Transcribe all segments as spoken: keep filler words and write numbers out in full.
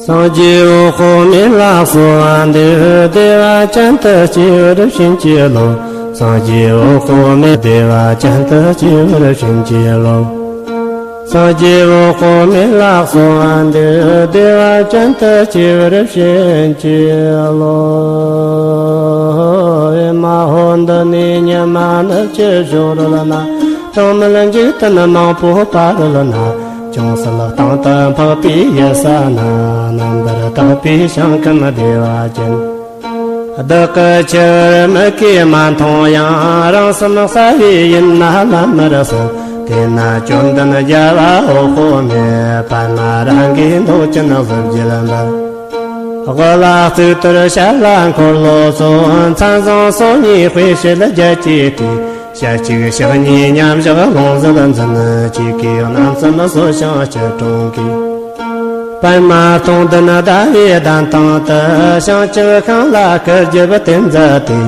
སངས་རྒྱས་འོད་དཔག་མེད་ལ་གསོལ་བ་འདེབས། བདེ་བ་ཅན་དུ་སྐྱེ་བར་བྱིན་གྱིས་རློབས། སངས་རྒྱས་འོད་དཔག་མེད་བདེ་བ་ཅན་དུ་སྐྱེ་བར་བྱིན་གྱིས་རློབས། སངས་རྒྱས་འོད་དཔག་མེད་ལ་གསོལ་བ་འདེབས། བདེ་བ་ཅན་དུ་སྐྱེ་བར་བྱིན་གྱིས་རློབས། ཨེ་མ་ཧོ། འདི་ནས་ཉི་མ་ནུབ་ཀྱི་ཞོར་ལ་ན། གྲངས་མེད་འཇིག་རྟེན་མང་པོ་བར་ལ་ན། ཅུང་ཟད་གཏིང་དུ་འཕགས་པའི་ཡུལ་ས་ན། རྣམ་པར་དག་པའི་ཞིང་ཁམས་བདེ་བ་ཅན། བདག་གིས་ཆེ་བར་མིག་གིས་མ་མཐོང་ཡང་། རང་སེམས་གསལ་བས་ཡིད་ནི་ལམ་མར་སོང་། དེ་ན་བཅོམ་ལྡན་རྒྱལ་བ་འོད་དཔག་མེད། པདྨ་རཱ་གའི་མདོག་ཅན་གཟི་བརྗིད་འབར། དབུ་ལ་གཙུག་ཏོར་ཞབས་ལ་འཁོར་ལོ་གསུམ། མཚན་བཟང་སོ་གཉིས་དཔེ་བྱད་བརྒྱད་ཀྱིས་སྤྲས། ཞལ་གཅིག་ཕྱག་གཉིས་མཉམ་བཞག་ལོངས་སྤྱོད་འཛིན། ཆོས་ཀྱི་རྣམ་གསུམ་གསོལ་ཞིང་སྐྱིལ་ཀྲུང་གིས། པདྨ་སྟོང་ལྡན་ཟླ་བའི་གདན་སྟེང་དུ། བྱང་ཆུབ་ཤིང་ལ་སྐུ་རྒྱབ་བརྟེན་མཛད་དེ།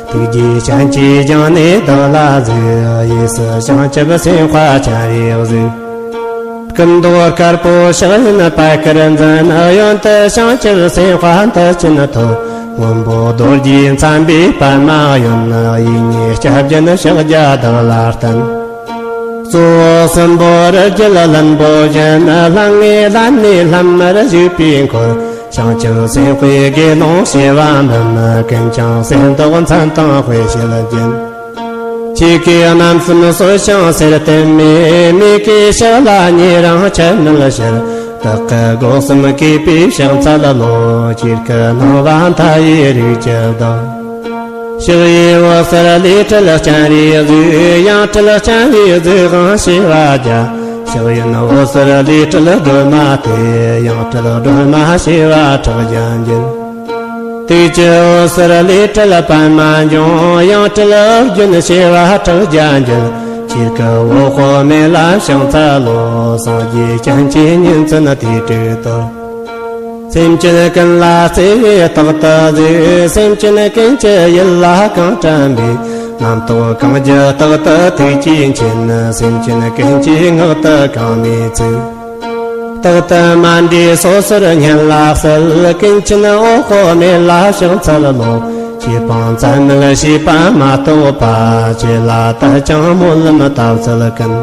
ཐུགས་རྗེའི་སྤྱན་གྱིས་བརྒྱན་ནས་བདག་ལ་གཟིགས། གཡས་སུ་བྱང་ཆུབ་སེམས་དཔའ་སྤྱན་རས་གཟིགས། སྐུ་མདོག་དཀར་པོ་ཕྱག་གཡོན་པད་དཀར་འཛིན། གཡོན་དུ་བྱང་ཆུབ་སེམས་དཔའ་མཐུ་ཆེན་ཐོབ། སྔོན་པོ་རྡོ་རྗེས་མཚན་པའི་པདྨ་གཡོན། གཡས་གཉིས་སྐྱབས་སྦྱིན་ཕྱག་རྒྱ་བདག་ལ་བསྟན། གཙོ་བོ་གསུམ་པོ་རི་རྒྱལ་ལྷུན་པོ་བཞིན། ལྷང་ངེ་ལྷན་ནེ་ལྷམ་མེར་བཞུགས་པའི་འཁོར། བྱང་ཆུབ་སེམས་དཔའི་དགེ་སློང་བྱེ་བ་འབུམ། ཀུན་ཀྱང་སེམས་རྟོག་མཚན་དང་དཔེ་བྱད་བརྒྱན། ཆོས་ཀྱི་རྣམ་གསུམ་གསོལ་ཞིང་གསེར་ལྟེམ་མེ། མིག་གི་ཕྱག་ལ་ཉེ་རིང་ཆ་མེད་ཕྱིར། བདག་གི་སྒོ་གསུམ་གུས་པས་ཕྱག་འཚལ་ལོ། ཆོས་སྐུ་སྣང་བ་མཐའ་ཡས་རིགས་ཀྱི་བདག། ཕྱག་གཡས་འོད་ཟེར་ལས་སྤྲུལ་སྤྱན་རས་གཟིགས། ཡང་སྤྲུལ་སྤྱན་རས་གཟིགས་དབང་བྱེ་བ་བརྒྱ། ཕྱག་གཡོན་འོད་ཟེར་ལས་སྤྲུལ་སྒྲོལ་མ་སྟེ། ཡང་སྤྲུལ་སྒྲོལ་མ་བྱེ་བ་ཕྲག་བརྒྱ་འགྱེད། དུས་ཀྱི་འོད་ཟེར་ལས་སྤྲུལ་པདྨ་འབྱུང་། ཡང་སྤྲུལ་ཨོ་རྒྱན་བྱེ་བ་ཕྲག་བརྒྱ་འགྱེད། ཆོས་སྐུ་འོད་དཔག་མེད་ལ་ཕྱག་འཚལ་ལོ། སངས་རྒྱས་སྤྱན་གྱིས་ཉིན་མཚན་དུས་དྲུག་ཏུ། སེམས་ཅན་ཀུན་ལ་བརྩེ་བས་རྟག་ཏུ་གཟིགས། སེམས་ཅན་ཀུན་གྱི་ཡིད་ལ་གང་དྲན་པའི། རྣམ་རྟོག་གང་རྒྱུ་རྟག་ཏུ་ཐུགས་རྗེས་མཁྱེན། སེམས་ཅན་ཀུན་གྱི་ངག་ཏུ་གང་མོས་ཚིག། རྟག་ཏུ་མ་འདྲེས་སོ་སོར་སྙན་ལ་གསོལ། ཀུན་མཁྱེན་འོད་དཔག་མེད་ལ་ཕྱག་འཚལ་ལོ། ཆོས་སྤང་མཚམས་མེད་བྱེད་པ་མ་གཏོགས་པ། ཆོས་ལ་དད་ཅིང་སྨོན་ལམ་བཏབ་ཚུལ་ཀུན།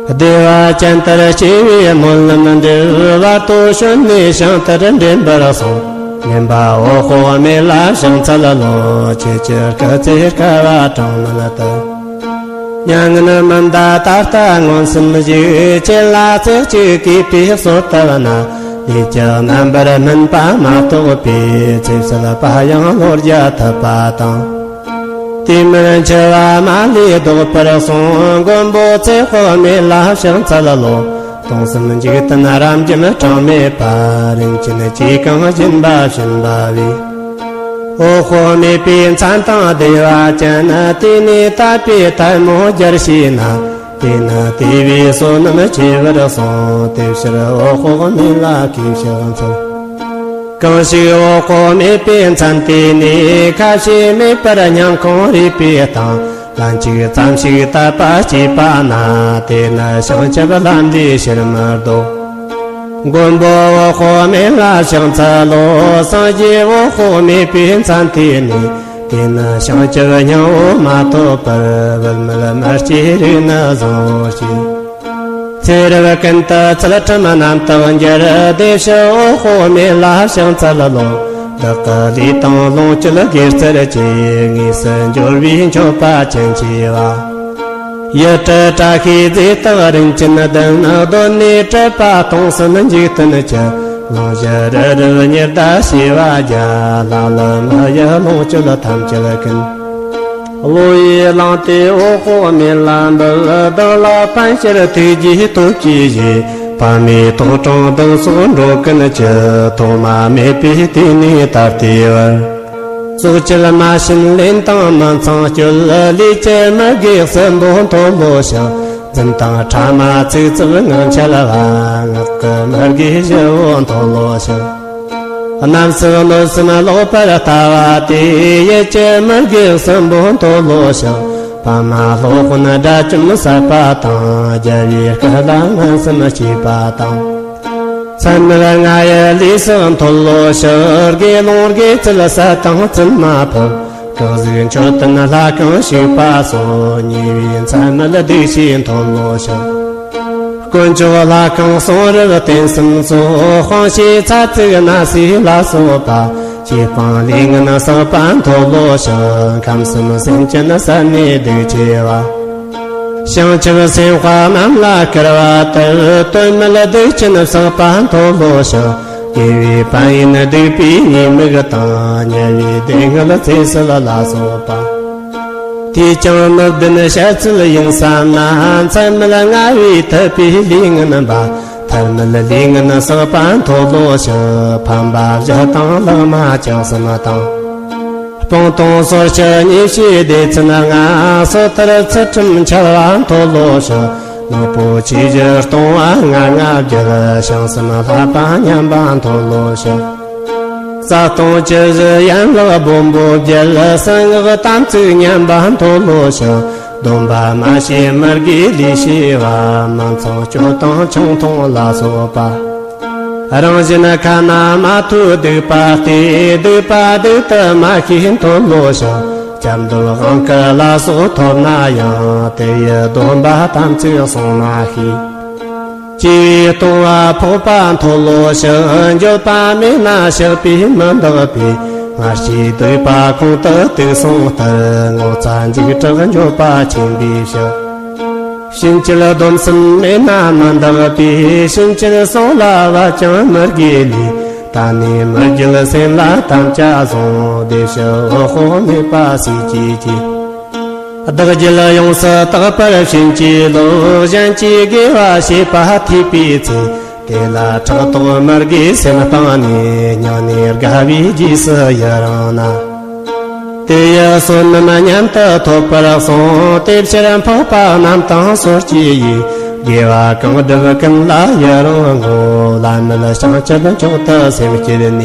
བདེ་བ་ཅན་ལྟར་སྐྱེ་བའི་སྨོན་ལམ་འདེབས། བར་དོ་བྱོན་ནས་ཞིང་དེར་འདྲེན་པར་སོང་། སྙན་པ་འོད་དཔག་མེད་ལ་ཕྱག་འཚལ་ལོ། ཆོས་ཀྱི་སྐུ་ཚེ་བསྐལ་པ་གྲངས་མེད་དུ། མྱ་ངན་མི་འདའ་ད་ལྟ་མངོན་སུམ་བཞུགས། ཁྱེད་ལ་ཚེ་གཅིག་གུས་པས་གསོལ་བཏབ་ན། ལས་ཀྱི་རྣམ་པར་སྨིན་པ་མ་གཏོགས་པའི། ཚེ་ཕྱི་ལ་པ་ཡང་བློ་རྒྱ་ཐུབ་པ་དང་། དེ་མིན་འཆི་བ་མ་ལུས་ལྡོག་པར་གསུངས། མགོན་པོ་ཚེ་དཔག་མེད་ལ་ཕྱག་འཚལ་ལོ། སྟོང་གསུམ་འཇིག་རྟེན་རབ་འབྱམས་གྲངས་མེད་པ། རིན་ཆེན་ཇི་གང་སྦྱིན་པ་བྱིན་པ་བས། འོད་དཔག་མེད་པའི་མཚན་དང་བདེ་བ་ཅན། དེ་ནས་དད་པས་ཐལ་མོ་སྦྱར་བྱས་ན། དེ་ནི་དེ་བས་བསོད་ནམས་ཆེ་བར་གསུངས། དེ་ཕྱིར་འོད་དཔག་མེད་ལ་གུས་ཕྱག་འཚལ། གང་ཞིག་འོད་དཔག་མེད་པའི་མཚན་བལྟས་ནས། ཁ་ཞེ་མེད་པར་སྙིང་ཁོང་རུས་པའི་གཏིང་། ལན་གཅིག་ཙམ་ཞིག་དད་པ་སྐྱེས་པ་ན། དེ་ནི་བྱང་ཆུབ་ལམ་འདིའི་ཕྱིར་མི་ལྡོག། མགོན་པོ་འོད་དཔག་མེད་ལ་ཕྱག་འཚལ་ལོ། སངས་རྒྱས་འོད་དཔག་མེད་པའི་མཚན་བལྟས་ནས། དེ་ནི་བྱང་ཆུབ་སྙིང་པོ་མ་ཐོབ་པར། བུད་མེད་མི་སྐྱེའི་རིགས་ནི་བཟང་བོ་སྐྱེ། ཚེ་རབས་ཀུན་ཏུ་ཚུལ་ཁྲིམས་རྣམ་དག་འགྱུར། བདེ་གཤེགས་འོད་དཔག་མེད་ལ་ཕྱག་འཚལ་ལོ། བདག་གི་ལུས་དང་ལོངས་སྤྱོད་དགེ་རྩར་བཅས། དངོས་སུ་འབྱོར་བའི་མཆོད་པ་ཅན་ཆེ་བ། ཡུལ་སྲིད་བཀྲ་ཤིས་རྫས་རྟགས་རིན་ཆེན་བདུན། གདོད་ནས་གྲུབ་པ་སྟོང་གསུམ་འཇིག་རྟེན་གྱི། གླིང་བཞི་རི་རབ་ཉི་ཟླ་བྱེ་བ་བརྒྱ། ལྷ་ཀླུ་མི་ཡི་ལོངས་སྤྱོད་ཐམས་ཅད་ཀུན། བློ་ཡིས་བླངས་ཏེ་འོད་དཔག་མེད་ལ་འབུལ། བདག་ལ་ཕན་ཕྱིར་ཐུགས་རྗེའི་སྟོབས་ཀྱིས་བཞེས། ཕ་མའི་ཐོག་དྲངས་བདག་སོགས་འགྲོ་ཀུན་གྱི། ཐོག་མ་མེད་པའི་དུས་ནས་ད་ལྟའི་བར། སྲོག་བཅད་མ་བྱིན་ལེན་དང་མི་ཚངས་སྤྱོད། ལུས་ཀྱི་མི་དགེ་གསུམ་པོ་མཐོལ་ལོ་བཤགས། རྫུན་དང་ཕྲ་མ་ཚིག་རྩུབ་ངག་འཁྱལ་བ། ངག་གི་མི་དགེ་བཞི་པོ་མཐོལ་ལོ་བཤགས། རྣམ་སེམས་གནོད་སེམས་ལོག་པར་ལྟ་བ་སྟེ། ཡིད་ཀྱི་མི་དགེ་གསུམ་པོ་མཐོལ་ལོ་བཤགས། ཕ་མ་སློབ་དཔོན་དགྲ་བཅོམ་ཟབ་པ་དང་། རྒྱལ་བའི་སྐུ་ལ་ངན་སེམས་སྐྱེས་པ་དང་། མཚན་མེད་ང་ཡི་ལུས་སུ་མཐོལ་ལོ་ཞིག་དགེ་སློང་དགེ་ཚུལ་ཟད་དང་བཙུན་མ་ཕོད། སྐུ་གཟུགས་མཆོད་རྟེན་ལྷ་ཁང་བཞུགས་པ་སོགས། ཉེ་བའི་མཚན་མེད་སྡིག་བྱས་མཐོལ་ལོ་ཞིག་དཀོན་མཆོག་ལྷ་ཁང་གསུང་རབ་རྟེན་གསུམ་སོགས། དཔང་བྱེད་ཚ་ཚིག་སྣ་ཟུག་ལ་སོགས་པ། བྱས་སྤང་ལས་ངན་བསགས་པ་མཐོལ་ལོ་ཞིག་ཁམས་གསུམ་སེམས་ཅན་བསད་ནས་སྡིག་ཆེ་བ། བྱང་ཆུབ་སེམས་དཔའ་རྣམས་ལ་སྐུར་བ་དུ། དོན་མེད་སྡིག་ཅན་བསགས་པ་མཐོལ་ལོ་ཞིག་དགེ་བའི་ཕན་ཡོན་སྡིག་པའི་ཉེས་དམིགས་དང་། དམྱལ་བའི་སྡུག་བསྔལ་བཙོས་གསོལ་ལ་སོགས་པ། དུས་ཀྱང་མི་བདུན་བཤད་ཚུལ་ཡིན་བསམ་ན། མཚན་མེད་ལྔ་བས་ཐུབ་པའི་ལས་ངན་པ། ཐབས་མེད་ལས་ངན་བསགས་པ་མཐོལ་ལོ་ཞིག་ཕམ་པ་བཞི་དང་ལྷག་མ་བཅུ་གསུམ་དང་། སྤང་ལྟུང་སོར་ཆུད་ཉེས་བྱས་སྡེ་ཚན་ལྔ། སོ་ཐར་ཚུལ་ཁྲིམས་འཆལ་བ་མཐོལ་ལོ་ཞིག་ནག་པོ་ཆོས་བཞི་ལྟུང་བ་ལྔ་ལྔ་བརྒྱད། བྱང་སེམས་ལྷ་པ་ཉམས་པ་མཐོལ་ལོ་ཞིག་རྩ་ལྟུང་བཅུ་བཞི་ཡན་ལག་སྦོམ་པོ་བརྒྱད། གསང་སྔགས་དམ་ཚིག་ཉམས་པ་མཐོལ་ལོ་ཞིག་སྡོམ་པ་མ་བྱས་མི་དགེའི་ལས་བྱས་པ། མི་ཚངས་སྤྱོད་དང་ཆང་འཐུང་ལ་སོགས་པ། རང་གཞན་ཁ་ན་མ་ཐོས་སྡིག་པ་སྟེ། སྡིག་པ་སྡིག་ཏུ་མ་ཤེས་མཐོལ་ལོ་ཞིག་སྐྱབས་འགྲོ་དབང་བསྐུར་ལ་སོགས་ཐོབ་ན་ཡང་། དེ་ཡི་སྡོམ་པ་དམ་ཚིག་བསྲུང་མ་ཤེས། སྐྱེ་བའི་ལྟུང་བ་འཕགས་པ་མཐོལ་ལོ་ཞིག་འགྱོད་པ་མེད་ན་བཤགས་པས་མི་འདག་པའི། སྔར་བྱས་སྡིག་པ་ཁོང་དུ་དུག་སོང་ལྟར། ངོ་ཚ་འཇིགས་སྐྲག་འགྱོད་པ་ཆེན་པོས་བཤགས། ཕྱིན་ཆད་སྡོམ་གསུམ་མེད་ན་མི་འདག་པས། ཕྱིན་ཆད་གསུང་ལ་བབ་ཀྱང་མི་དགེ་ལས། ད་ནས་མི་བརྒྱུད་སེམས་ལ་དམ་བཅའ་བཟུང་། བདེ་གཤེགས་འོད་དཔག་མེད་པ་སྲས་བཅས་ཀྱིས། བདག་རྒྱུད་ཡོངས་སུ་དག་པར་བྱིན་གྱིས་རློབས། གཞན་གྱིས་དགེ་བ་བྱེད་པ་ཐོས་པའི་ཚེ། དེ་ལ་ཕྲག་དོག་མི་དགེའི་སེམས་སྤངས་ནས། སྙིང་ནས་དགའ་བའི་རྗེས་སུ་ཡི་རང་ན། དེ་ཡི་བསོད་ནམས་མཉམ་དུ་ཐོབ་པར་གསུངས། དེ་ཕྱིར་འཕགས་པ་རྣམས་དང་སོ་སྐྱེ་ཡིས། དགེ་བ་གང་བསྒྲུབ་ཀུན་ལ་ཡི་རང་ངོ་། བླ་མེད་བྱང་ཆུབ་མཆོག་ཏུ་སེམས་བསྐྱེད་ནས།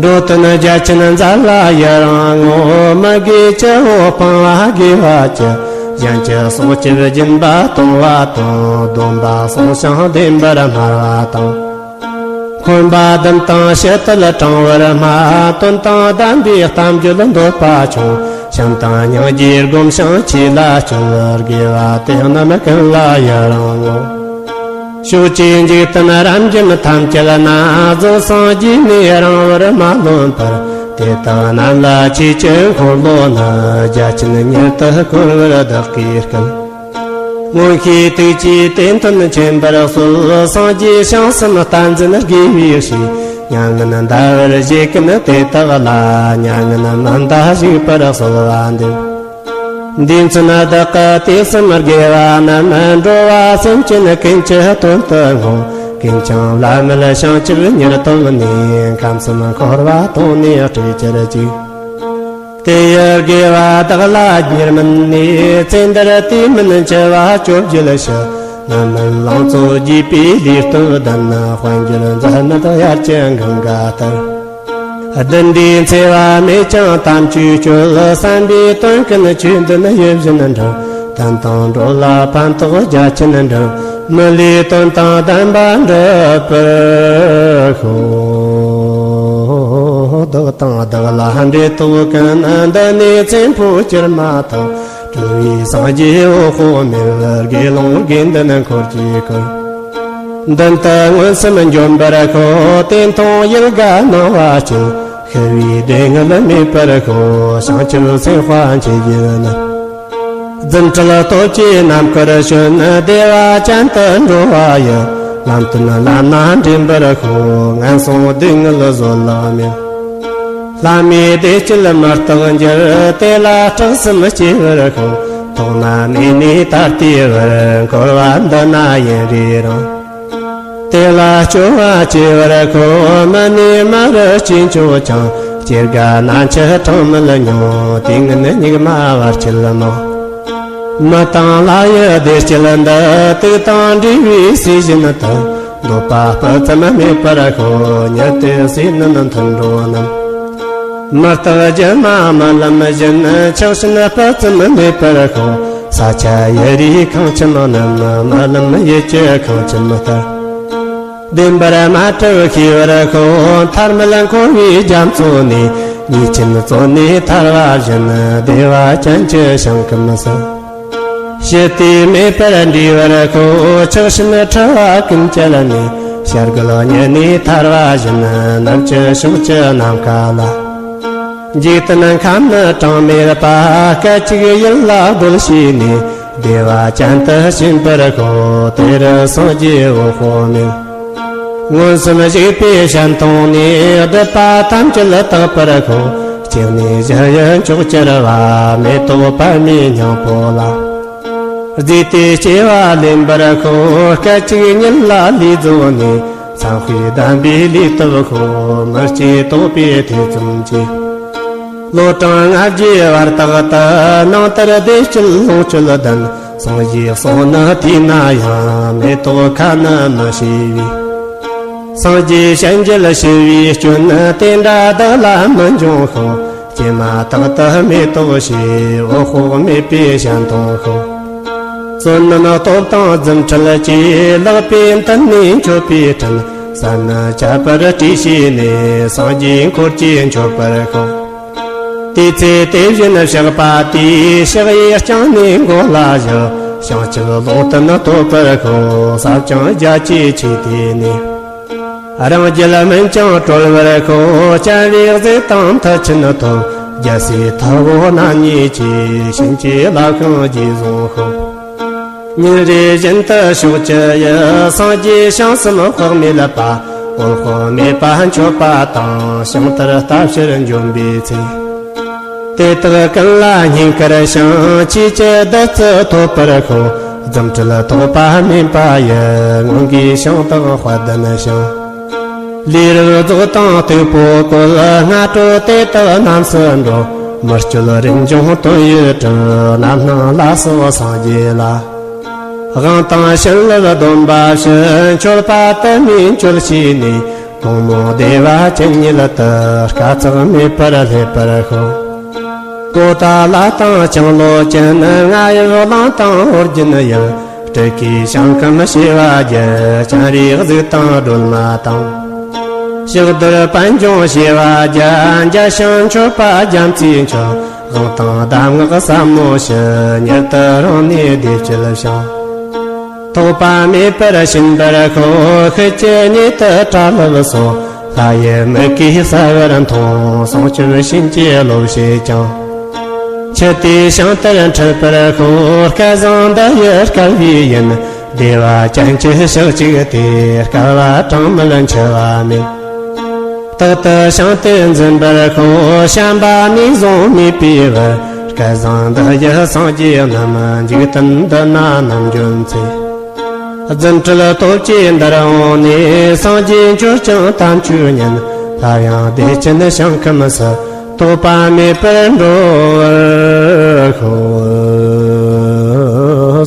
འགྲོ་དོན་རྒྱ་ཆེན་མཛད་ལ་ཡི་རང་ངོ་། མི་དགེ་བཅུ་བོ་སྤང་བ་དགེ་བ་བཅུ། གཞན་གྱི་སྲོག་བཅད་སྦྱིན་པ་གཏོང་བ་དང་། སྡོམ་པ་བསྲུང་ཞིང་བདེན་པར་སྨྲ་བ་དང་། འཁོན་པ་བདུན་དང་ཕྱི་དལ་དྲང་བར་སྨྲ། དོན་དང་ལྡན་པའི་གཏམ་བརྗོད་འདོད་པ་ཆུང་། བྱམས་དང་སྙིང་རྗེས་བསྒོམ་ཞིང་ཆོས་ལ་སྤྱོད། དགེ་བ་དེ་རྣམས་ཀུན་ལ་ཡི་རང་ངོ་། ཕྱོགས་བཅུའི་འཇིག་རྟེན་རབ་འབྱམས་ཐམས་ཅད་ན། རྫོགས་སངས་རྒྱས་ནས་རིང་བར་མ་ལོན་པར། དེ་དག་རྣམས་ལ་ཆོས་ཀྱི་འཁོར་ལོ་ནི། རྒྱ་ཆེན་མྱུར་དུ་བསྐོར་བར་བདག་གིས་བསྐུལ། མངོན་ཤེས་ཐུགས་ཀྱིས་དེ་དོན་མཁྱེན་པར་གསོལ། སངས་རྒྱས་བྱང་སེམས་བསྟན་འཛིན་དགེ་བའི་བཤེས། མྱ་ངན་འདའ་བར་བཞེད་ཀུན་དེ་དག་ལ། མྱ་ངན་མི་འདའ་བཞུགས་པར་གསོལ་བ་འདེབས། འདི་མཚན་བདག་གི་དུས་གསུམ་དགེ་བ་རྣམས། འགྲོ་བ་སེམས་ཅན་ཀུན་གྱི་དོན་དུ་བསྔོ། ཀུན་ཀྱང་བླ་མེད་བྱང་ཆུབ་མྱུར་ཐོབ་ནས། ཁམས་གསུམ་འཁོར་བ་དོང་ནས་སྤྲུལ་གྱུར་ཅིག་དེ་ཡི་དགེ་བ་བདག་ལ་གཉེར་མིན་ནས། ཚེ་འདིར་དུས་མིན་འཆི་བ་བཅོ་བརྒྱད་ཞི། རྣམ་སྨིན་ལང་ཚོ་རྒྱས་པའི་ལུས་སྟོབས་ལྡན། དཔལ་འབྱོར་འཛད་མེད་དབྱར་གྱི་གངྒཱ་ལྟར། བདུད་འདྲེའི་འཚེ་བ་མེད་ཀྱང་དམ་ཆོས་སྤྱོད། བསམ་པའི་དོན་ཀུན་ཆོས་འདུན་ཡིད་བཞིན་འགྲུབ། དོན་དང་འགྲོ་ལ་ཕན་ཐོགས་རྒྱ་ཆེན་འགྲུབ། མི་ལུས་དོན་དང་ལྡན་པ་འགྲུབ་པར་ཤོག་བདག་དང་བདག་ལ་འབྲེལ་ཐོགས་ཀུན། འདི་ནས་ཚེ་འཕོས་གྱུར་མ་ཐག་གྲོལ་བའི་སངས་རྒྱས་འོད་དཔག་མེད། དགེ་སློང་དགེ་འདུན་འཁོར་གྱིས་བསྐོར། མདུན་དུ་མངོན་སུམ་འབྱོན་པར་ཤོག་དེ་མཐོང་ཡིད་དགའ་སྣང་བ་སྐྱིད། ཤི་བའི་སྡུག་བསྔལ་མེད་པར་ཤོག་བྱང་ཆུབ་སེམས་དཔའ་མཆིས་བརྒྱུད་ནི། རྫུ་འཕྲུལ་སྟོབས་ཀྱིས་རྣམ་དཀར་བྱོན། བདེ་བ་ཅན་དུ་འགྲོ་བ་ཡི། ལམ་སྟོན་ལམ་སྣ་འདྲེན་པར་ཤོག་ངན་སོང་སྡུག་བསྔལ་བཟོད་གླགས་མེད། ལྷ་མིའི་བདེ་སྐྱིད་མི་རྟག་འགྱུར། དེ་ལ་སྐྲག་སེམས་སྐྱེ་བར་ཤོག་ཐོག་མ་མེད་ནས་ད་ལྟའི་བར། འཁོར་བ་འདི་ན་ཡུན་རིང་རིང་། དེ་ལ་སྐྱོ་བ་སྐྱེ་བར་ཤོག་མི་ནས་མི་རུ་སྐྱེ་མཆོག་ཀྱང་། སྐྱེ་རྒ་ན་འཆི་གྲངས་མེད་མྱོང་། དུས་ངན་སྙིགས་མ་བར་ཆད་མང་། མི་དང་ལྷ་ཡི་བདེ་སྐྱིད་འདི། དུག་དང་འདྲེས་པའི་ཟས་བཞིན་དུ། འདོད་པ་སྤུ་ཙམ་མེད་པར་ཤོག་ཉིད་དུ་ཟས་ནི་མཐུན་འགྲོ་རྣམས། མི་རྟག་སྒྱུ་མ་རྨི་ལམ་བཞིན། ཆགས་ཞེན་སྤུ་ཙམ་མེད་པར་ཤོག་ས་ཆ་ཡི་རིགས་ཁང་ཁྱིམ་རྣམས། རྨི་ལམ་ཡུལ་གྱི་ཁང་ཁྱིམ་ལྟར། བདེན་པར་མ་གྲུབ་ཤེས་པར་ཤོག་ཐར་མེད་འཁོར་བའི་རྒྱ་མཚོ་ནས། ཉེས་ཆེན་བཙོན་ནས་ཐར་བ་བཞིན། བདེ་བ་ཅན་གྱི་ཞིང་ཁམས་སུ། ཞི་བདེ་མེད་པར་འདྲེས་པར་ཤོག་ཆགས་ཞེན་འཁྲི་བ་ཀུན་བཅད་ནས། བྱ་རྒོད་ཉིད་ནས་ཐར་བ་བཞིན། ནུབ་ཀྱི་ཕྱོགས་ཀྱི་ནམ་མཁའ་ལ། འཇིག་རྟེན་ཁམས་ནི་གྲངས་མེད་པ། སྐད་ཅིག་ཡིད་ལ་སྒྲོལ་བྱས་ནས། བདེ་བ་ཅན་དུ་ཕྱིན་པར་ཤོག་དེ་རུ་སངས་རྒྱས་འོད་དཔག་མེད། མངོན་སུམ་བཞུགས་པའི་ཞལ་མཐོང་ནས། སྒྲིབ་པ་ཐམས་ཅད་དག་པར་ཤོག་སྐྱེ་གནས་བཞི་ཡི་མཆོག་གྱུར་པ། མེ་ཏོག་པདྨའི་སྙིང་པོ་ལ། རྫས་དེ་སྐྱེ་བ་ལེན་པར་ཤོག་སྐད་ཅིག་ཉིད་ལ་ལུས་རྫོགས་ནས། མཚན་དཔེ་ལྡན་པའི་ལུས་སྟོབས་ཤོག་མི་སྐྱེ་རྟོགས་པའི་ཐེ་ཚོམ་གྱིས། ལོ་གྲངས་ལྔ་བརྒྱའི་བར་དག་ཏུ། ནང་ལྟར་བདེ་སྐྱིད་ལོངས་སྤྱོད་ལྡན། སངས་རྒྱས་གསུང་ནི་ཐོས་ན་ཡང་། མེ་ཏོག་ཁ་ནི་མི་ཕྱེ་བས། སངས་རྒྱས་ཞལ་མཇལ་ཞི་བའི་སྐྱོན། དེ་འདྲ་བདག་ལ་མི་འབྱུང་ཤོག་སྐྱེས་མ་ཐག་ཏུ་མེ་ཏོག་བྱས། འོད་དཔག་མེད་པའི་ཞལ་མཐོང་ཤོག་བསོད་ནམས་སྟོབས་དང་རྫུ་འཕྲུལ་གྱིས། ལག་པའི་མཐིལ་ནས་མཆོད་པའི་ཕྲིན། ས་ནི་ཁྱབ་པར་བཀྲུས་བྱས་ནས། སངས་རྒྱས་འཁོར་གྱིས་མཆོད་པར་ཤོག་དེ་ཚེ་དེ་བཞིན་གཤེགས་པ་དེས། ཕྱག་གཡས་བརྐྱངས་ནས་མགོ་ལ་བཞག་བྱང་ཆུབ་ལུང་བསྟན་ཐོབ་པར་ཤོག་ཟབ་ཅིང་རྒྱ་ཆེའི་ཆོས་དེ་ནས། རང་རྒྱུད་སྨིན་ཅིང་གྲོལ་བར་ཤོག་སྤྱན་རས་གཟིགས་དང་མཐུ་ཆེན་ཐོབ། རྒྱལ་སྲས་ཐུ་བོ་རྣམ་གཉིས་ཀྱིས། བྱིན་གྱིས་བརླབས་ཤིང་རྗེས་བཟུང་ཤོག་ཉིན་རེ་བཞིན་དུ་ཕྱོགས་བཅུ་ཡི། སངས་རྒྱས་བྱང་སེམས་དཔག་མེད་པ། འོད་དཔག་མེད་པ་མཆོད་པ་དང་། ཞིང་དེར་བལྟ་ཕྱིར་འབྱོན་པའི་ཚེ། དེ་དག་ཀུན་ལ་བསྙེན་བཀུར་ཞིང་། ཆོས་ཀྱི་བདུད་རྩི་ཐོབ་པར་ཤོག་རྫུ་འཕྲུལ་ཐོགས་པ་སྨན་པ་ཡི། མངོན་དགའི་ཞིང་དག་དཔལ་ལྡན་ཞིང་། ལས་རབ་རྫོགས་དང་སྟུག་པོ་བཀོད། སྔ་དྲོ་དེ་དག་རྣམས་སུ་འགྲོ། མི་བསྐྱོད་རིན་འབྱུང་དོན་ཡོད་གྲུབ། རྣམ་སྣང་ལ་སོགས་སངས་རྒྱས་ལ། དབང་དང་བྱིན་རླབས་སྡོམ་པ་བཞི། མཆོད་པ་དུ་མས་མཆོད་བྱས་ནས། དགོང་མོ་བདེ་བ་ཅན་ཉིད་དུ། དཀའ་ཚེགས་མེད་པར་སླེབས་པར་ཤོག་པོ་ཏ་ལ་དང་ལྕང་ལོ་ཅན། རྔ་ཡབ་གླིང་དང་ཨོ་རྒྱན་ཡུལ། སྤྲུལ་སྐུའི་ཞིང་ཁམས་བྱེ་བ་བརྒྱད། སྤྱན་རས་གཟིགས་དང་སྒྲོལ་མ་དང་། ཕྱག་རྡོར་པད་འབྱུང་བྱེ་བ་བརྒྱད། འཇའ་ཞིང་མཆོད་པ་རྒྱ་མཚོས་མཆོད། དབང་དང་གདམས་ངག་ཟབ་མོ་བཞི། ཉིད་དུ་རང་གནས་བདེ་སྤྱོད་ཞིང་། ཐོགས་པ་མེད་པར་ཕྱིན་པར་ཤོག་ཤེས་བྱའི་གནས་དུ་གྲ་ལྷག་སོགས། ལྷ་ཡི་མིག་གིས་གསལ་བར་མཐོང་། སྲུང་སྐྱོབ་བྱིན་གྱིས་རློབ་བྱེད་ཅིང་། ཆུ་དེའི་ཞིང་དེར་འཁྲིད་པར་ཤོག་སྐལ་བཟང་འདི་ཡི་སྐལ་བས་ཡིན། བདེ་བ་ཅན་གྱི་ཞག་གཅིག་སྟེ། སྐལ་བ་གྲངས་མེད་འཆི་བ་མེད། རྟག་ཏུ་ཞིང་དེ་འཛིན་པར་ཤོག་བྱམས་པ་ནས་བཟུང་མོས་པའི་བར། སྐལ་བཟང་འདི་ཡི་སངས་རྒྱས་རྣམས། འཇིག་རྟེན་འདི་ན་ནམ་འབྱོན་ཚེ། རྫུ་འཕྲུལ་སྟོབས་ཀྱིས་འདིར་འོངས་ནས། སངས་རྒྱས་མཆོད་ཅིང་དམ་ཆོས་ཉན། སླར་ཡང་བདེ་ཆེན་ཞིང་ཁམས་སུ། ཐོགས་པ་མེད་པར་འགྲོ་བར་ཤོག་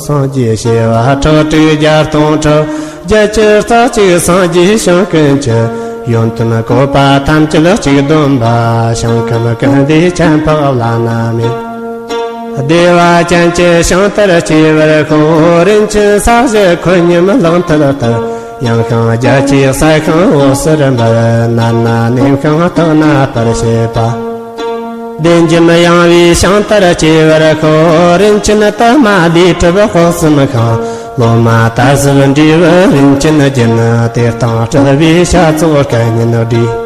སངས་རྒྱས་བྱེ་བ་ཁྲག་ཁྲིག་བརྒྱ་སྟོང་ཕྲག་བརྒྱད་ཅུ་རྩ་གཅིག་སངས་རྒྱས་ཞིང་ཀུན་གྱི། ཡོན་ཏན་བཀོད་པ་ཐམས་ཅད་གཅིག་བསྡོམས་པ། ཞིང་ཁམས་ཀུན་ལས་ཁྱད་འཕགས་བླ་ན་མེད། བདེ་བ་ཅན་གྱི་ཞིང་དེར་སྐྱེ་བར་ཤོག་རིན་ཆེན་ས་གཞི་ཁོད་སྙོམས་ལག་མཐིལ་ལྟར། ཡངས་ཤིང་རྒྱ་ཆེའི་ས་ཤིང་འོད་ཟེར་འབར། ནར་མ་ནེམ་ཤིང་སྟག་ན་སྤར་བྱེད་པ། བདེ་འཇམ་ཡངས་པའི་ཞིང་དེར་སྐྱེ་བར་ཤོག་རིན་ཆེན་དུ་མ་ལས་གྲུབ་དཔག་བསམ་ཤིང་། ལོ་མ་དར་ཟབ་འབྲས་བུ་རིན་ཆེན་ལྗོན། དེ་དང་སྤྲུལ་པའི་ཞལ་ཚོགས་སྐད་སྙན་སྒྲས།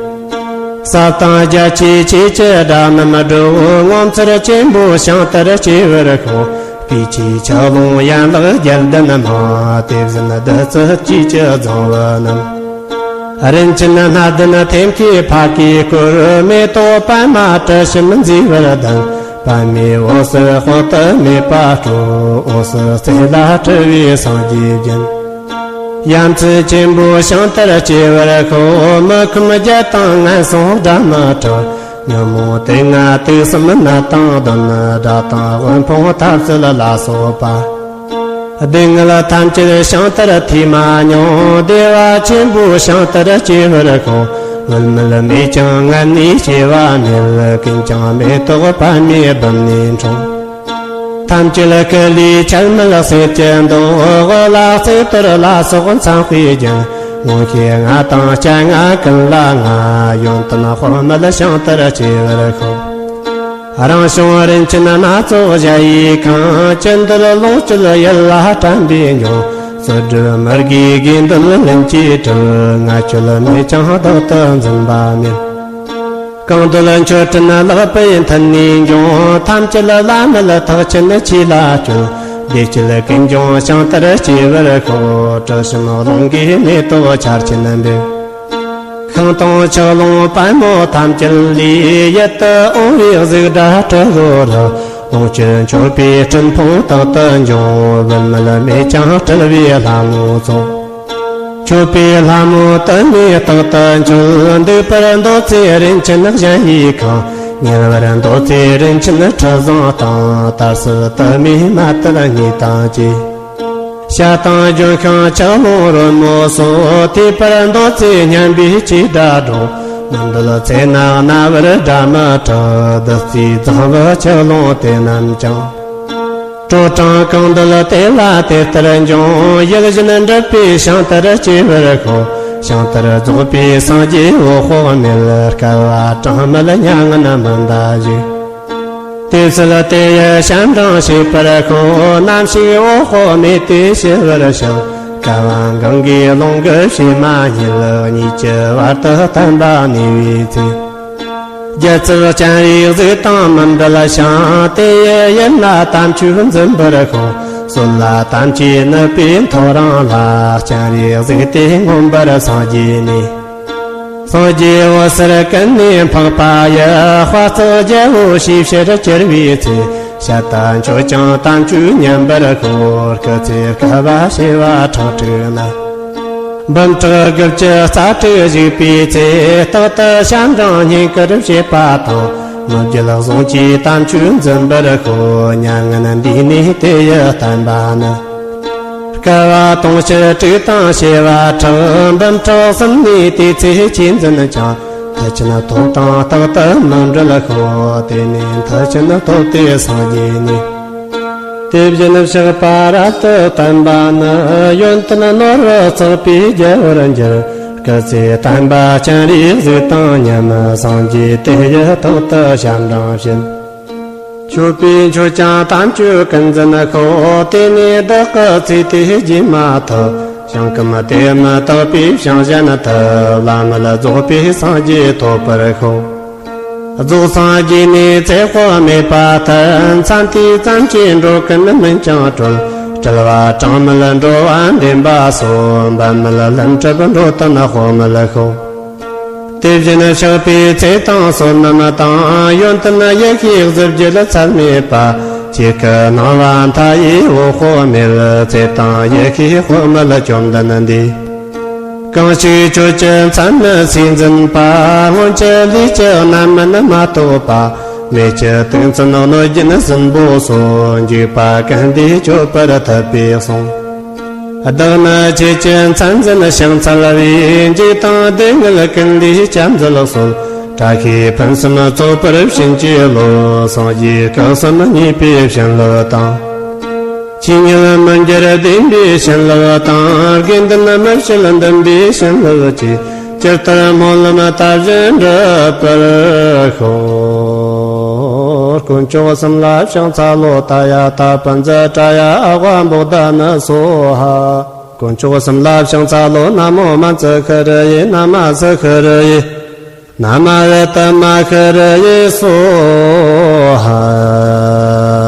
ཟབ་དང་རྒྱ་ཆེའི་ཆོས་ཀྱི་སྒྲ་རྣམས་སྒྲོག་ངོ་མཚར་ཆེན་པོའི་ཞིང་དེར་སྐྱེ་བར་ཤོག་སྤོས་ཆོས་ཆབ་ལོང་ཡན་ལག་བརྒྱད་ལྡན་མང་། དེ་བཞིན་བདུད་རྩི་བཅུད་ཀྱི་རྫིང་བུ་རྣམས། རིན་ཆེན་སྣ་ལྡན་ཐེམ་སྐས་ཕ་གིས་བསྐོར། མེ་ཏོག་པདྨ་དྲི་ཞིམ་མཛེས་པར་ལྡན། པདྨའི་འོད་ཟེར་དཔག་ཏུ་མེད་པ་སྤྲོ། འོད་ཟེར་རྩེ་ལ་སྤྲུལ་པའི་སངས་རྒྱས་བརྒྱན། ཡ་མཚན་ཆེན་པོའི་ཞིང་དེར་སྐྱེ་བར་ཤོག་མི་ཁོམ་བརྒྱད་དང་ངན་སོང་སྒྲ་མི་གྲག་ཉོན་མོངས་དུག་ལྔ་དུག་གསུམ་ནད་དང་གདོན། དགྲ་དང་དབུལ་ཕོངས་ཐབས་ཟད་ལ་སོགས་པ། སྡུག་བསྔལ་ཐམས་ཅད་ཞིང་དེར་ཐོས་མ་མྱོང་། བདེ་བ་ཆེན་པོའི་ཞིང་དེར་སྐྱེ་བར་ཤོག་བུད་མེད་མེད་ཀྱང་ངན་ནུས་སྐྱེ་བ་མེད། ཀུན་ཀྱང་མེ་ཏོག་པདྨའི་སྦུབས་ནས་འཁྲུངས། ཐམས་ཅད་སྐུ་ལུས་ཆད་མེད་གསེར་གྱི་མདོག་དབུ་ལ་རྩེ་གཏོར་ལ་སོགས་མཚན་དཔེས་བརྒྱན། ངོ་ཤེས་ང་དང་སྤྱན་སྔ་ཀུན་ལ་མངའ། ཡོན་ཏན་དཔག་མེད་བྱང་ལྟར་སྐྱེ་བར་ཤོག། རང་བྱུང་རིན་ཆེན་སྣ་ཚོགས་གཞལ་ཡས་ཁང་། ཅི་འདོད་ལོངས་སྤྱོད་ཡིད་ལ་དྲན་པས་འབྱུང་། གསོལ་འདེབས་མི་དགེའི་དགེ་འདུན་ལྷུན་གྱིས་གྲུབ། ང་ཁྱོད་མེད་ཀྱང་བདག་ཏུ་འཛིན་པ་མེད། གང་འདོད་མཆོད་སྤྲིན་ལག་པས་མཐུད་ནས་འབྱུང་། ཐམས་ཅད་བླ་མེད་ཐེག་ཆེན་ཆོས་ལ་སྤྱོད། བདེ་སྐྱིད་ཀུན་འབྱུང་བྱང་ལྟར་སྐྱེ་བར་ཤོག། དྲི་ཞིམ་རླུང་གིས་མེ་ཏོག་ཆར་ཆེན་འབེབས། ཤིང་དང་ཆུ་ཀླུང་པདྨོ་ཐམས་ཅད་ལས། ཡིད་དུ་འོང་བའི་གཟུགས་སྒྲ་དྲི་རོ་རབ། ལོངས་སྤྱོད་མཆོད་པའི་སྤྲིན་ཕུང་རྟག་ཏུ་འབྱུང་། བུད་མེད་མེད་ཀྱང་སྤྲུལ་པའི་ལྷ་མོ་ཚོགས། མཆོད་པའི་ལྷ་མོ་དུ་མས་རྟག་ཏུ་མཆོད། འདུས་པར་འདོད་ཚེ་རིན་ཆེན་གཞལ་ཡས་ཁང་། ཉལ་བར་འདོད་ཚེ་རིན་ཆེན་ཁྲི་བཟང་དང་། དར་སྲི་དུ་མས་མ་དར་གཉིས་དང་བཅས། བྱ་དང་ལྗོན་ཤིང་ཆུ་ཀླུང་རོལ་མོ་སོགས། ཐོས་པར་འདོད་ཚེ་སྙན་པའི་ཆོས་སྒྲ་སྒྲོག། མི་འདོད་ཚེ་ན་རྣ་བར་སྒྲ་མི་གྲག། བདུད་རྩིའི་རྫིང་བུ་ཆུ་ཀླུང་དེ་རྣམས་ཀྱང་། དྲོ་གྲང་གང་འདོད་དེ་ལ་དེ་ལྟར་འབྱུང་། ཡིད་བཞིན་འགྲུབ་པའི་ཞིང་དེར་སྐྱེ་བར་ཤོག། ཞིང་དེར་རྫོགས་པའི་སངས་རྒྱས་འོད་དཔག་མེད། བསྐལ་པ་གྲངས་མེད་མྱ་ངན་མི་འདའ་ཞིག། དེ་ཚུལ་དེ་ཡི་ཞལ་འབྲང་བྱེད་པར་ཤོག། ནམ་ཞིག་འོད་དཔག་མེད་དེ་ཞི་བར་ཤོག། བསྐལ་པ་གང་གི་ཀློང་གི་བྱེ་མ་སྙེད། གཉིས་ཀྱི་བར་དུ་བསྟན་པ་གནས་པའི་ཚེ། རྒྱལ་སྲས་སྤྱན་རས་གཟིགས་དང་མི་འབྲལ་ཞིང་། དེ་ཡི་ཡུལ་ན་དམ་ཆོས་འཛིན་པར་ཤོག། སྲོད་ལ་དམ་ཆོས་ནུབ་པའི་ཐོ་རངས་ལ། སྤྱན་རས་གཟིགས་དེ་མངོན་པར་སངས་རྒྱས་ནས། སངས་རྒྱས་འོད་ཟེར་ཀུན་ནས་འཕགས་པ་ཡི། དཔལ་བརྩེགས་རྒྱལ་པོ་ཞེས་བྱར་གྱུར་པའི་ཚེ། ཞལ་ལྟ་མཆོད་ཅིང་དམ་ཆོས་ཉན་པར་ཤོག། སྐུ་ཚེ་བསྐལ་པ་བྱེ་བ་ཁྲག་ཁྲིག་ན། འབུམ་ཕྲག་དགུ་བཅུ་རྩ་དྲུག་བཞུགས་པའི་ཚེ། རྟག་ཏུ་ཞལ་འབྲང་བསྙེན་བཀུར་བྱེད་པ་དང་། མི་བརྗེད་བཟུང་བཅོས་དམ་ཆོས་འཛིན་པར་ཤོག། མྱ་ངན་འདས་ནས་དེ་ཡི་བསྟན་པ་ནི། བསྐལ་པ་དུང་ཕྱུར་དྲུག་དང་བྱེ་བ་ཕྲག། འབུམ་ཕྲག་གསུམ་ནས་དེའི་ཚེ་ཆོས་འཛིན་ཅིང་། མཐར་ཕྱིན་ཐོབ་དང་རྟག་ཏུ་མི་འབྲལ་ཤོག། དེ་ནས་མཐར་ཕྱིན་ཐོབ་སྟེ་སངས་རྒྱས་ནས། དེ་བཞིན་གཤེགས་པ་རབ་ཏུ་བརྟན་པ་ནི། ཡོན་ཏན་ནོར་བུ་ཚོགས་པའི་རྒྱལ་པོར་འགྱུར། སྐུ་ཚེ་བརྟན་པ་སྤྱན་རས་གཟིགས་དང་མཉམ། སངས་རྒྱས་དེ་ཡི་ཐོག་ཏུ་ཞལ་འབྲང་བྱེད། མཆོད་པས་མཆོད་ཅིང་དམ་ཆོས་ཀུན་འཛིན་ཤོག། དེ་ནས་བདག་གི་ཚེ་དེ་རྗེས་མ་ཐོབ། ཞིང་ཁམས་དེ་མི་རྟག་པའི་ཞིང་གཞན་དུ། བླ་མེད་རྫོགས་པའི་སངས་རྒྱས་ཐོབ་པར་ཤོག། རྫོགས་སངས་རྒྱས་ནས་ཚེ་དཔག་མེད་པ་མཐར། མཚན་དེ་ཙམ་གྱིས་འགྲོ་ཀུན་སྨིན་ཅིང་གྲོལ། སྤྲུལ་པ་གྲངས་མེད་འགྲོ་བ་འདྲེན་པ་སོགས། འབད་མེད་ལྷུན་གྲུབ་འགྲོ་དོན་དཔག་མེད་ཤོག། དེ་བཞིན་གཤེགས་པའི་ཚེ་དང་བསོད་ནམས་དང་། ཡོན་ཏན་ཡེ་ཤེས་གཟི་བརྗིད་ཚད་མེད་པ། ཆོས་སྐུ་སྣང་བ་མཐའ་ཡས་འོད་དཔག་མེད། ཚེ་དང་ཡེ་ཤེས་དཔག་མེད་བཅོམ་ལྡན་འདས། གང་ཞིག་ཆོས་ཀྱི་མཚན་ནི་སུས་འཛིན་པ། སྔོན་གྱི་ལས་ཀྱི་རྣམ་སྨིན་མ་ཐོབ་པ། མེ་ལྕེ་དུག་མཚོན་གནོད་སྦྱིན་སྲིན་པོ་སོགས། འཇིགས་པ་ཀུན་འདས་གཅོད་པར་ཐུབ་པས་གསུངས། བདག་ནི་ཆོས་ཀྱི་མཚན་འཛིན་ཕྱག་འཚལ་བས། འཇིགས་དང་སྡུག་བསྔལ་ཀུན་ལས་བསྐྱབ་མཛད་གསོལ། བཀྲ་ཤིས་ཕུན་སུམ་ཚོགས་པར་བྱིན་གྱིས་རློབས། སངས་རྒྱས་སྐུ་གསུམ་བརྙེས་པའི་བྱིན་རླབས་དང་། ཆོས་ཉིད་མི་འགྱུར་བདེན་པའི་བྱིན་རླབས་དང་། དགེ་འདུན་མི་ཕྱེད་འདུན་པའི་བྱིན་རླབས་ཀྱིས། ཇི་ལྟར་སྨོན་ལམ་བཏབ་བཞིན་འགྲུབ་པར་ཤོག། དཀོན་མཆོག་གསུམ་ལ་ཕྱག་འཚལ་ལོ། ཏདྱ་ཐཱ། པཉྩ་ཏྲ་ཡ་ཨ་ཝ་བོ་དྷ་ན་སྭཱ་ཧཱ། དཀོན་མཆོག་གསུམ་ལ་ཕྱག་འཚལ་ལོ། ན་མོ་མཉྫུ་ཤྲཱི་ཡེ། ན་མ་སུ་ཤྲཱི་ཡེ། ན་མ་ཨུཏྟ་མ་ཤྲཱི་ཡེ་སྭཱ་ཧཱ།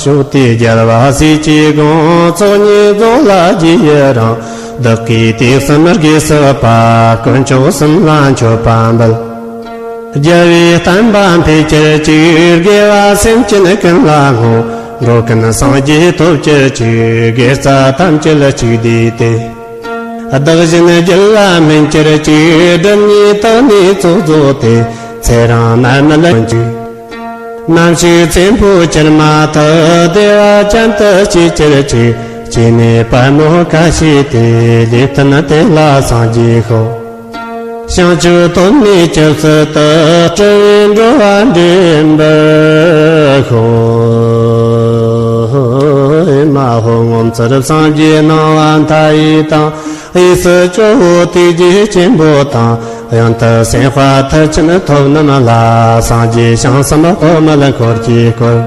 ཕྱོགས་དུས་རྒྱལ་བ་སྲས་ཀྱི་དགོངས། ཚོགས་གཉིས་རྫོགས་ལ་རྗེས་ཡི་རང་། བདག་གིས་དུས་གསུམ་དགེ་བསགས་པ། དཀོན་མཆོག་གསུམ་ལ་མཆོད་པ་འབུལ། རྒྱལ་བའི་བསྟན་པ་འཕེལ་གྱུར་ཅིག། དགེ་བ་སེམས་ཅན་ཀུན་ལ་བསྔོ། འགྲོ་ཀུན་སངས་རྒྱས་ཐོབ་གྱུར་ཅིག། དགེ་རྩ་ཐམས་ཅད་གཅིག་བསྡུས་ཏེ། བདག་གཞན་རྒྱུད་ལ་སྨིན་གྱུར་ཅིག། སྒྲིབ་གཉིས་དག་ནས་ཚོགས་རྫོགས་ཏེ། ཚེ་རིང་ནད་མེད་ལ་ཅིག། ནམ་ཞིག་ཚེ་འཕོས་གྱུར་མ་ཐག། བདེ་བ་ཅན་དུ་སྐྱེས་གྱུར་ཅིག། སྐྱེས་ནས་དཔལ་མོ་ཀ་ཤི་ཏའི། ལུས་རྟེན་དེ་ལ་སངས་རྒྱས་ཤོག། བྱང་ཆུབ་ཐོབ་ནས་ཇི་སྲིད་དུ། སྤྲུལ་པས་འགྲོ་བ་འདྲེན་པར་ཤོག། ཨེ་མ་ཧོ། ངོ་མཚར་སངས་རྒྱས་སྣང་བ་མཐའ་ཡས་དང་། འོད་ སྲིད་ཇོ་བོ་དུས་རྒྱུན་ཆེན་པོ་དང་། གཡོན་དུ་སེམས་དཔའ་མཐར་ཕྱིན་ཐོབ་རྣམས་ལ། སངས་རྒྱས་བྱང་སེམས་སྟོད་སྨད་འཁོར་གྱིས་བསྐོར།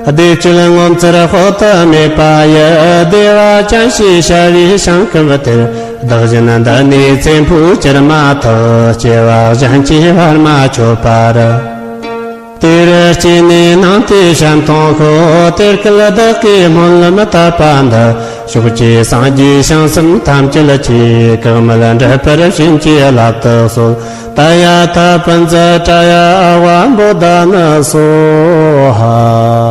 བདེ་སྤྱོད་ངོ་མཚར་དཔག་ཏུ་མེད་པ་ཡི། བདེ་བ་ཅན་ཞེས་བྱ་བའི་ཞིང་ཁམས་དེར། བདག་གཞན་འདི་ནས་ཚེ་འཕོས་གྱུར་མ་ཐག། སྐྱེ་བ་གཞན་གྱིས་བར་མ་ཆོད་པར། དེར་སྐྱེས་ནས་སྣང་མཐའི་ཞལ་མཐོང་ཤོག། དེ་སྐད་བདག་གིས་སྨོན་ལམ་བཏབ་པ་འདི། ཕྱོགས་བཅུའི་སངས་རྒྱས་བྱང་སེམས་ཐམས་ཅད་ཀྱིས། གེགས་མེད་འགྲུབ་པར་བྱིན་གྱིས་བརླབ་ཏུ་གསོལ། ཏདྱ་ཐཱ། པཉྩ་ཏྲ་ཡ་ཨ་ཝ་བོ་དྷ་ནི་སྭཱ་ཧཱ།